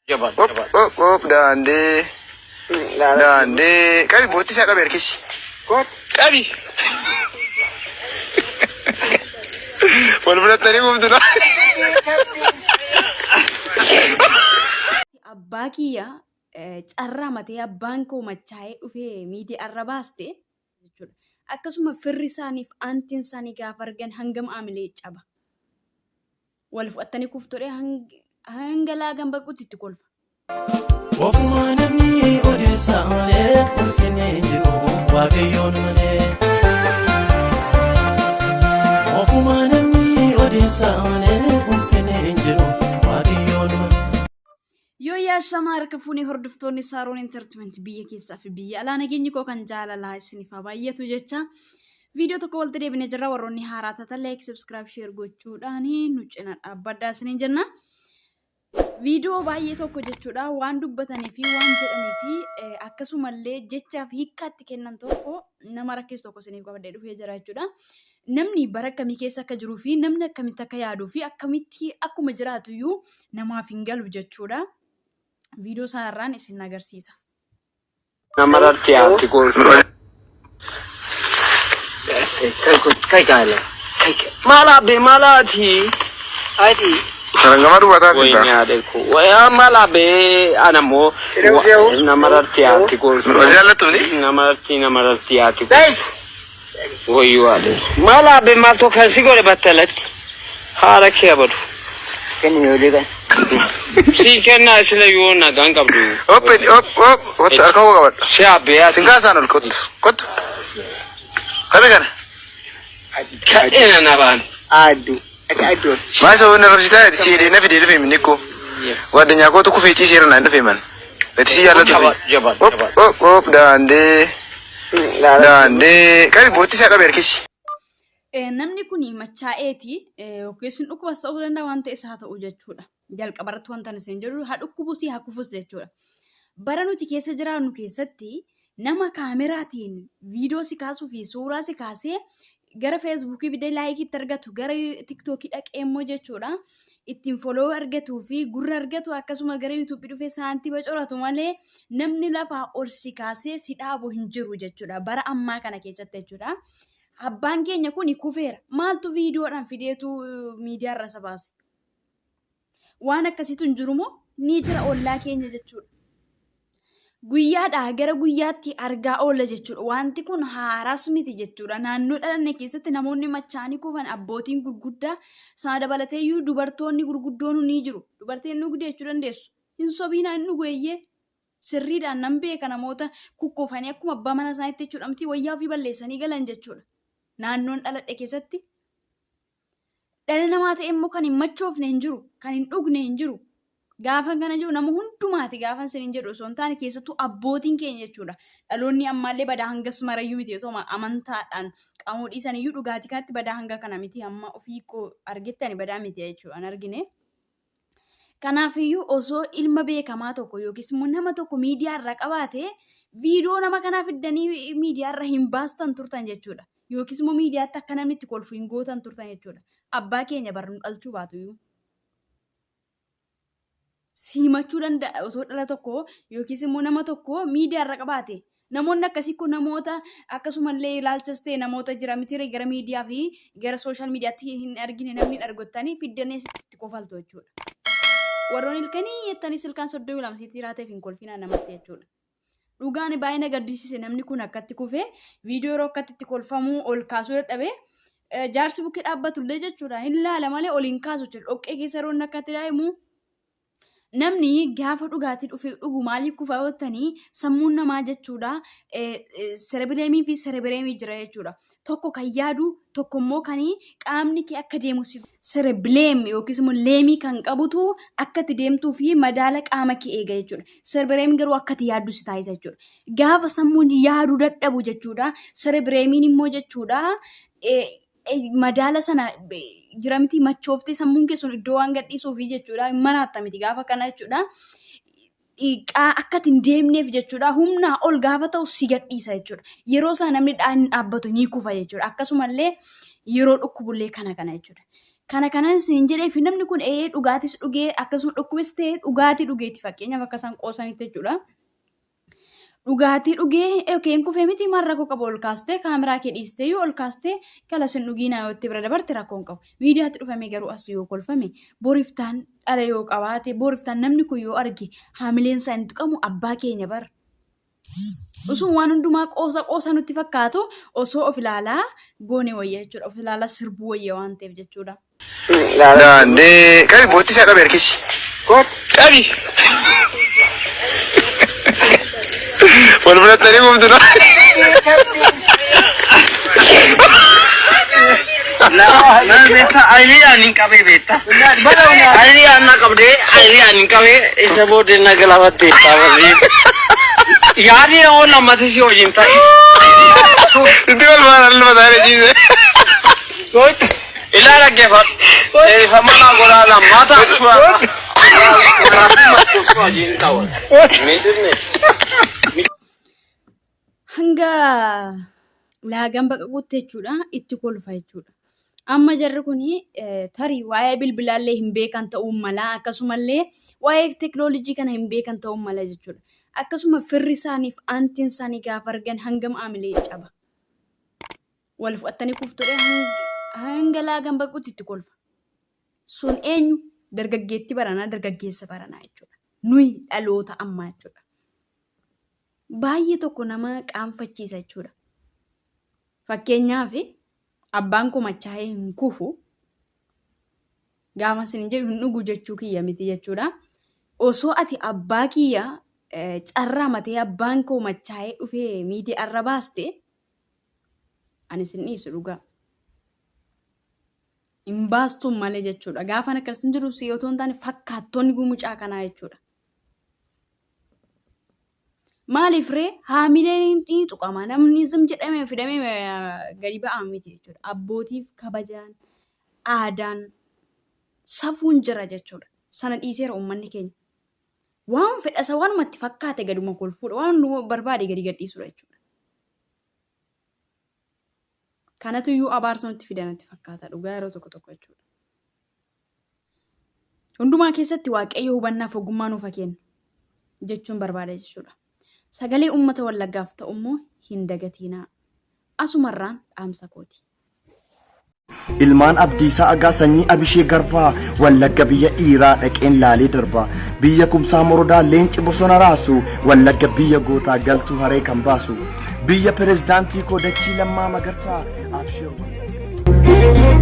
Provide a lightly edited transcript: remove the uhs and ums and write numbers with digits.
Jabaadhu Op jabaadhu. op op daandee daandee qabi bootti isaa qabi harkisi. Qabi. Wal fudhattanii gubdu na. Abbaa kiyya carraa matee abbaan koo machaa'ee dhufee miidiyaa irra baaste jechuudha. Akkasuma firri isaaniif aantiin isaanii gaafa argan hangam aamilee caba. Wal fudhattanii kuftu hanga laagan baquutti itti kolfa. Ofumaa namni odeessaa malee ulfinni hin jiru waaqayyoon malee. Ofumaa namni odeessaa malee ulfinni hin jiru waaqayyoon malee. Yoo yaashamaa harka fuunee hordoftoonni Saaroon Entertainment biyya keessaa fi biyya alaa nageenyi koo kan jaalalaa isiniif haa baay'atu jecha viidiyoo tokko walitti deebinee jirra warroonni haaraa taatan like subscribe share gochuudhaan nu cina dhaabbadhaa isiniin jenna. Viidiyoo baay'ee tokko jechuudha waan dubbatanii fi waan jedhanii fi akkasumallee jechaaf hiikkaatti kennan tokko nama rakkisu tokko isiniif qabadhee dhufee jira jechuudha. Namni bara akkamii keessa akka jiruu fi namni akkamitti akka yaaduu fi akkamitti akkuma jiraatu iyyuu namaaf hin galu jechuudha. Viidiyoo isaa irraan isin agarsiisa. Namarratti haati gootu. Maal abbe maal ati? Ati. Sarangama dubataa Wayini fida. haadha koo. Waya maal abbe ana immoo namarratti haati gootu. Jaallattu ni? Namarratti namarratti haati gootu. Wayyuu haadha. Maal abbe maaltu kan si godhe battalatti? Haala kee abadu. Si kennaa sila yoo nagaan qabdu. Op op op kottu harka koo qabadhu. Si abbe ati. Sin kaasaan ol kottu kottu. Qabi kana. Kadheena na baan. Maa isa wanna rabsitaa si hidhee na fidee dhufe minni koo. Waaddanyaa kootu kufee ciiseera naan dhufe man. Gati si jaallatu fi. Jabaadhu jabaadhu Op jabaadhu. op op daandee daandee qabi bootti isaa qabi harkisi. Namni kun machaa'eeti yookiis dhukkubas ta'uu danda'a waan ta'es haa ta'u jechuudha. Jalqaba irratti wanta ani isin jedhu haa dhukkubus haa kufus jechuudha. Bara nuti keessa jiraannu keessatti nama kaameraatiin viidiyoo si kaasuu fi suuraa si kaasee gara feesbuukii fidee laayikiitti argatu gara tiktookii dhaqee immoo jechuudha ittiin foloo argatuu fi gurra argatu akkasuma gara yuutuubii dhufee saantima coratu malee namni lafaa ol si kaasee si dhaabu hin jiru jechuudha bara ammaa kana keessatti jechuudha. Abbaan keenya kun kufeera. Maaltu viidiyoodhaan fideetu miidiyaa irra isa baase? Waan akkasiitu hin jiru moo? Ni jira ollaa keenya jechuudha. Guyyaadhaa gara guyyaatti argaa oolla jechuudha. Wanti kun haaraas miti jechuudha. Naannoo dhalanne keessatti namoonni machaanii kufan abbootiin gurguddaa sana dabalatee iyyuu dubartoonni gurguddoon ni jiru. Dubartiin dhugdee jechuu dandeessu. Hin sobiinaa hin dhugu eeyyee. Sirriidhaan nan beeka namoota kukkufanii akkuma abbaa mana isaaniitti jechuudha miti wayyaa ofii balleessanii galan jechuudha. Naannoon dhaladhe keessatti dhala namaa ta'e immoo kan hin machoofne hin jiru, kan hin dhugne hin jiru. Gaafan kana jiru nama hundumaati gaafan isin hin jedhu osoo hin taane keessattuu abbootiin keenya jechuudha. Dhaloonni ammaallee badaa hangas marayyuu miti otoo amantaadhaan qaamuu dhiisan iyyuu dhugaatii kanatti badaa hanga kana miti amma ofii koo argetti ani badaa miti jechuudha an argine. Kanaafiyyuu osoo ilma beekamaa tokko yookiis immoo nama tokko miidiyaa irraa qabaate viidiyoo nama kanaa fiddanii miidiyaa irra hin baastan turtan jechuudha. Yookiis immoo miidiyaatti akka namni itti kolfu hin gootan turtan jechuudha. Abbaa keenya bar nu dhalchuu baatuyyuu. Siimachuu danda'a osoo dhala tokko yookiis immoo nama tokko miidiyaa irra qabaate. Namoonni akkasii kun namoota akkasumallee ilaalchas ta'e namoota jira miti gara miidiyaa fi gara sooshaal miidiyaatti hin argine namni hin argottanii fiddanii asitti kofaltu jechuudha. Warroonni ilkanii jettanis ilkaan 32 sitti jiraateef hin kolfinaa namatti jechuudha. Dhugaan baay'ee na gaddisiise namni kun akkatti kufee viidiyoo yeroo akkatti itti kolfamuu ol kaasuu dadhabee jaarsi bukkee dhaabbatullee jechuudha. Hin laala malee ol hin kaasu jechuudha. Dhoqqee keessa yeroo inni akkatti daa'imu Namni gaafa dhugaatii dhufe dhugu maaliif kufa yoo jettanii sammuun namaa jechuudha serebileemii fi serebireemii jira jechuudha. Tokko kan yaadu tokko immoo kan qaamni kee akka deemu si serebileem yookiis immoo leemii kan qabutu akka itti deemtuu fi madaala qaama kee eega jechuudha. Serebireemiin garuu akka itti yaaddu si taasisa jechuudha. Gaafa sammuun yaaduu dadhabu jechuudha. Serebireemiin immoo jechuudha madaala sana jira miti machooftee sammuun kee sun iddoo waan gadhiisuufi jechuudha. Hin maraatta miti gaafa kana jechuudha. Akka ati hin deemneef jechuudha. Humnaa ol gaafa ta'u si gadhiisa jechuudha. Yeroo sana namni hin dhaabbatu ni kufa jechuudha. Akkasumallee yeroo dhukkubullee kana kana jechuudha. Kana kanan isin jedhee fi namni kun ee dhugaatis dhugee akkasuma dhukkubis ta'e dhugaatii dhugeeti fakkeenyaaf akka isaan qoosanitti jechuudha. Dhugaatii dhugee yookiin kufee miti maal rakkoo qaba ol kaastee kaameraa kee dhiistee yoo ol kaastee kala sin dhugiinaa yoo itti bira dabarte rakkoo hin qabu. Miidiyaatti dhufamee garuu as yoo kolfame boriftaan dhala yoo qabaate boriftaan namni kun yoo arge haamileen isaa hin tuqamu abbaa keenya bara. Osoo waan hundumaa qoosa qoosa nutti fakkaatu osoo of ilaalaa goone wayya jechuudha. Of ilaalaa sirbuu wayya waan ta'eef jechuudha. Daandee qabi boottii isaa qabi harkisi. Qabi. Wal fudhattanii gubdu na. Maal beektaa ayilii ani hin qabee beektaa. Ayilii ana qabdee ayilii ani hin qabee isa booddee na galaafatte taphate. Yaadi yoo lammatii si wajjin ta'e. Itti wal faana ilma taa'ee ciise. Ilaa dhaggeeffadhu. Dheerifama naa godhaa lammaata suuraa. Wajjin ta'u. Miidhagni. Hanga laagaan baqaquutti jechuudha itti kolfa jechuudha. Amma jarri kun tarii waa'ee bilbilaallee hin beekan ta'uu mala akkasumallee waa'ee teekinooloojii kana hin beekan ta'uu mala jechuudha. Akkasuma firri isaaniif aantiin isaanii gaafa argan hangam aamilee caba. Wal fudhatanii kuftudha hanga laagaan baquutti itti kolfa. Sun eenyu dargaggeetti baranaa dargaggeessa baranaa jechuudha. Nuyi dhaloota ammaa jechuudha. Baay'ee tokko nama qaanfachiisa jechuudha. Fakkeenyaaf abbaan koo machaa'ee hin kufu gaafa isin jedhu hin dhugu jechuu kiyya miti jechuudha. Osoo ati abbaa kiyya carraa matee abbaan koo machaa'ee dhufee miidiyaa irra baaste ani isin dhiisu dhugaa. Hin baastuun malee jechuudha. Gaafan akkas hin jiru si otoo hin taane fakkaattonni gumucaa kanaa jechuudha. Maaliif ree haamileen ni tuqama namni zim jedhamee fidamee gadi ba'aa miti jechuudha. Abbootiif kabajaan aadaan safuun jira jechuudha. Sana dhiiseera uummanni keenya. Waan fedhasa waanuma itti fakkaate gaduma kolfuudha waan barbaade gadi gadhiisuudha jechuudha. Kanatu iyyuu abaarsa nutti fida natti fakkaata dhugaa yeroo tokko tokko jechuudha. Hundumaa keessatti Waaqayyo hubannaaf ogummaa nuuf haa kennu jechuun barbaada jechuudha. Sagalee uummata Wallaggaaf ta'u immoo hin dagatiinaa. Asumarraan dhaamsa kooti. Ilmaan Abdiisaa Agaa sanyii Abishee Garbaa Wallagga biyya dhiiraa dhaqeen laalee darba biyya Kumsaa Morodaa leenci bosona raasu Wallagga biyya gootaa galtuu haree kan baasu biyya pirezidaantii koo dachii Lammaa Magarsaa Abshir Wallagga.